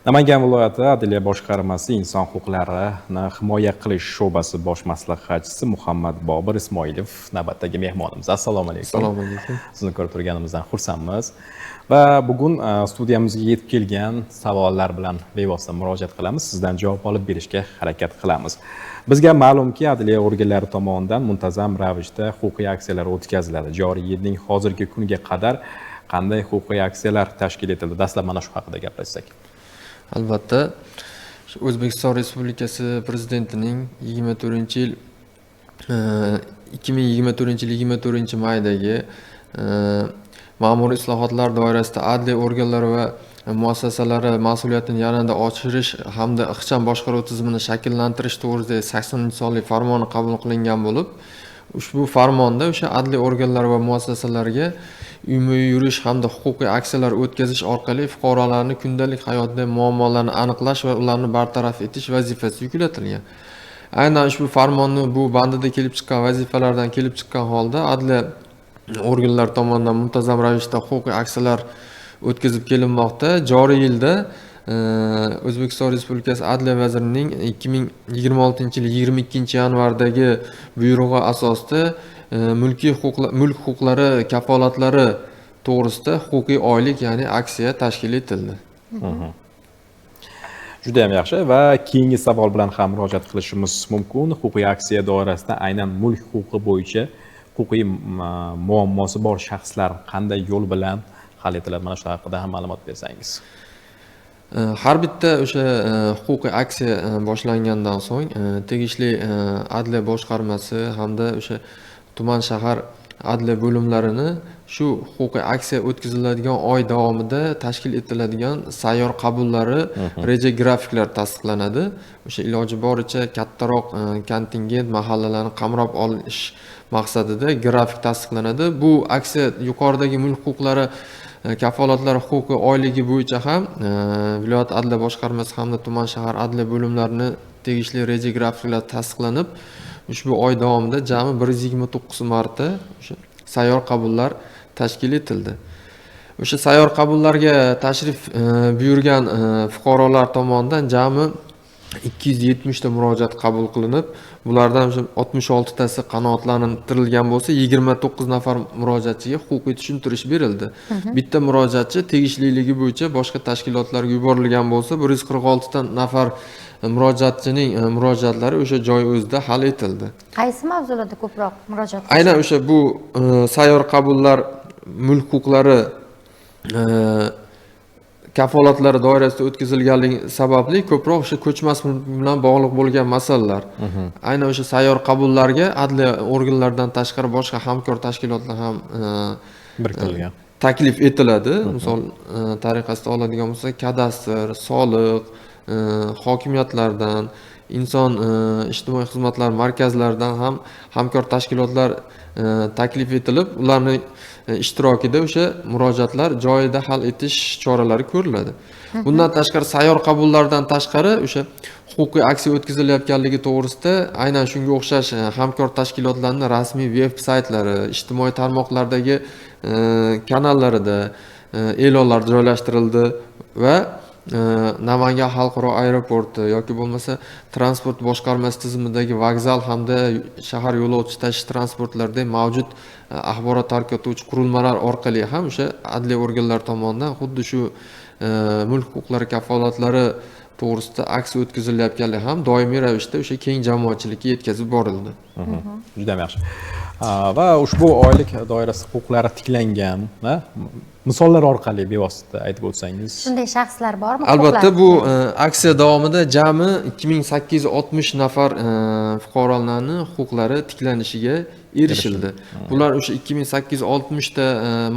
Namangan viloyati adliya boshqarmasi inson huquqlarini himoya qilish sho'basi bosh maslahatchisi Muhammad Bobur Ismoilov navbatdagi mehmonimiz. Assalomu alaykum. Assalomu alaykum. Sizni ko'rib turganimizdan xursandmiz. Va bugun studiyamizga yetib kelgan savollar bilan bevosita murojaat qilamiz. Sizdan javob olib berishga harakat qilamiz. Bizga ma'lumki, adliya organlari tomonidan muntazam ravishda huquqiy aksiyalar o'tkaziladi. Joriy yilning hozirgi kunga qadar qanday huquqiy aksiyalar tashkil etildi? Dastlab mana shu haqida gaplashsak. Albatta, O'zbekiston Respublikasi Prezidentining 24-yil 2024-yil 24-maydagi ma'muriy islohotlar doirasida adliya organlari va muassasalari mas'uliyatini yanada oshirish hamda ixcham boshqaruv tizimini shakllantirish to'g'risidagi 80-sonli farmoni qabul qilingan bo'lib, ushbu farmonda o'sha adliya organlari va muassasalariga uyma-uy yurish hamda huquqiy aksiyalar o'tkazish orqali fuqarolarni kundalik hayotidagi muammolarni aniqlash va ularni bartaraf etish vazifasi yuklatilgan. Aynan ushbu farmonni bu bandida kelib chiqqan vazifalardan kelib chiqqan holda adliya organlari tomonidan muntazam ravishda huquqiy aksiyalar o'tkazib kelinmoqda. Joriy yilda O'zbekiston Respublikasi Adliya vazirining 2026-yil 22-yanvardagi buyrug'i asosida mulkiy huquqlar, mulk huquqlari kafolatlari to'g'risida huquqiy oylik, ya'ni aksiya tashkil etildi. Juda ham yaxshi va keyingi savol bilan ham murojaat qilishimiz mumkin. Huquqiy aksiya doirasida aynan mulk huquqi bo'yicha huquqiy muammosi bor shaxslar qanday yo'l bilan hal etiladi? Mana shu haqida ham ma'lumot bersangiz. Har bitta o'sha huquqiy aksiya boshlangandan so'ng tegishli adliya boshqarmasi hamda o'sha tuman, shahar adliya bo'limlarini shu huquqiy aksiya o'tkaziladigan oy davomida tashkil etiladigan sayyor qabullari reja grafiklar tasdiqlanadi. O'sha iloji boricha kattaroq kontingent mahallalarni qamrab olish maqsadida grafik tasdiqlanadi. Bu aksiya yuqoridagi mulk huquqlari kafolatlari huquqiy oyligi bo'yicha ham viloyat adliya boshqarmasi hamda tuman, shahar adliya bo'limlarini tegishli reja grafiklar tasdiqlanib, ushbu oy davomida jami 129 marta o'sha sayyor qabullar tashkil etildi. O'sha sayyor qabullarga tashrif buyurgan fuqarolar tomonidan jami 270 ta murojaat qabul qilinib, bulardan o'sha 66 tasi qanoatlantirilgan bo'lsa, 29 nafar murojaatchiga huquqiy tushuntirish berildi. Bitta murojaatchi tegishliligi bo'yicha boshqa tashkilotlarga yuborilgan bo'lsa, 146 ta nafar murojaatchining murojaatlari o'sha joy o'zida hal etildi. Qaysi mavzularda ko'proq murojaat? Aynan o'sha bu sayyor qabullar mulk huquqlari kafolatlari doirasida o'tkazilganligi sababli ko'proq o'sha ko'chmas mulk bilan bog'liq bo'lgan masalalar. Aynan o'sha sayyor qabullarga adliya organlaridan tashqari boshqa hamkor tashkilotlar ham biriktirilgan, taklif etiladi. Misol tariqasida oladigan bo'lsak, kadastr, soliq, hokimiyatlardan, inson ijtimoiy xizmatlar markazlaridan ham hamkor tashkilotlar taklif etilib, ularni ishtirokida o'sha murojaatlar joyida hal etish choralari ko'riladi. Bundan tashqari, sayyor qabullardan tashqari o'sha huquqiy aksiya o'tkazilayotganligi to'g'risida aynan shunga o'xshash hamkor tashkilotlarni rasmiy veb saytlari, ijtimoiy tarmoqlardagi kanallarida e'lonlar joylashtirildi va Namangan xalqaro aeroporti yoki bo'lmasa transport boshqarmasi tizimidagi vokzal hamda shahar yo'lovchi tashish transportlarida mavjud axborot tarqatuvchi qurilmalar orqali ham o'sha adliya organlari tomonidan xuddi shu mulk huquqlari kafolatlari to'g'risida aksiya o'tkazilayotganligi ham doimiy ravishda o'sha keng jamoatchilikka yetkazib borildi. Juda ham yaxshi. Va ushbu oylik doirasida huquqlari tiklangan misollar orqali bevosita aytib o'tsangiz. Shunday shaxslar bormi? Albatta, bu aksiya davomida jami 2860 nafar fuqarolarni huquqlari tiklanishiga erishildi. Bular o'sha 2860 ta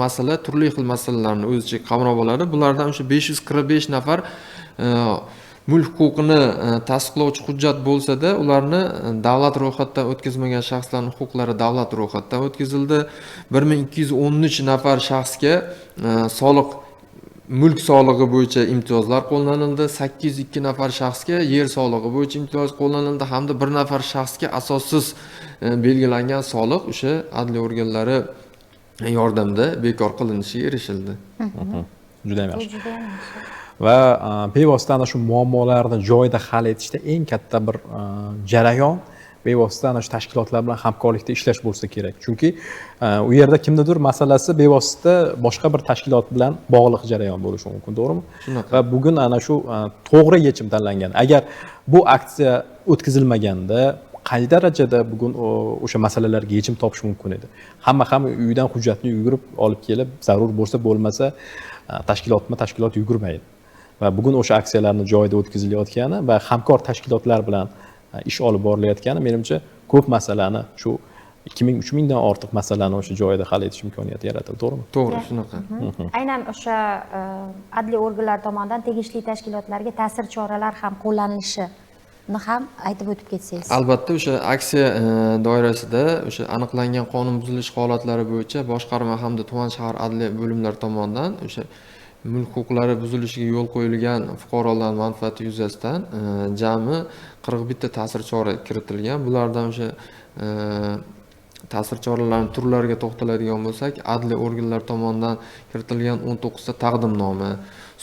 masala turli xil masalalarni o'z ichiga qamrab oladi. Bulardan o'sha 545 nafar mulk huquqini tasdiqlovchi hujjat bo'lsa-da, ularni davlat ro'yxatidan o'tkazmagan shaxslarning huquqlari davlat ro'yxatidan o'tkazildi. 1213 nafar shaxsga soliq, mulk solig'i bo'yicha imtiyozlar qo'llanildi. 802 nafar shaxsga yer solig'i bo'yicha imtiyoz qo'llanildi hamda 1 nafar shaxsga asossiz belgilangan soliq o'sha adliya organlari yordamida bekor qilinishiga erishildi. Juda ham yaxshi. Juda ham yaxshi. Va bevosita ana shu muammolarni joyida hal etishda eng katta bir jarayon bevosita ana shu tashkilotlar bilan hamkorlikda ishlash bo'lsa kerak. Chunki u yerda kimnidir masalasi bevosita boshqa bir tashkilot bilan bog'liq jarayon bo'lishi mumkin, to'g'rimi? Shunaqa. Va bugun ana shu to'g'ri yechim tanlangan. Agar bu aksiya o'tkazilmaganda qay darajada bugun o'sha masalalarga yechim topish mumkin edi? Hamma ham uydan hujjatni yugurib olib kelib, zarur bo'lsa bo'lmasa tashkilotma tashkilot yugurmaydi. Va bugun o'sha aksiyalarni joyida o'tkazilayotgani va hamkor tashkilotlar bilan ish olib borilayotgani, menimcha, ko'p masalani, shu 2000 3000 dan ortiq masalani o'sha joyida hal etish imkoniyati yaratildi, to'g'rimi? To'g'ri, shunaqa. Aynan o'sha adliya organlari tomonidan tegishli tashkilotlarga ta'sir choralar ham qo'llanilishini ham aytib o'tib ketsangiz. Albatta, o'sha aksiya doirasida o'sha aniqlangan qonun buzilish holatlari bo'yicha boshqarma hamda tuman shahar adliya bo'limlari tomonidan o'sha mulk huquqlari buzilishiga yo'l qo'yilgan fuqarolar manfaati yuzasidan jami 41 ta ta'sir chora kiritilgan. Bulardan o'sha ta'sir choralarining turlariga to'xtaladigan bo'lsak, adliya organlari tomonidan kiritilgan 19 ta taqdimnoma,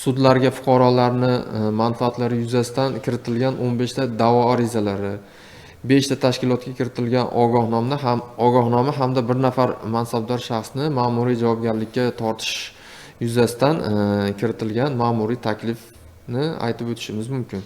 sudlarga fuqarolarni manfaatlari yuzasidan kiritilgan 15 ta da'vo arizalari, 5 ta tashkilotga kiritilgan ogohnoma hamda bir nafar mansabdor shaxsni ma'muriy javobgarlikka tortish yuzasidan kiritilgan ma'muriy taklifni aytib o'tishimiz mumkin.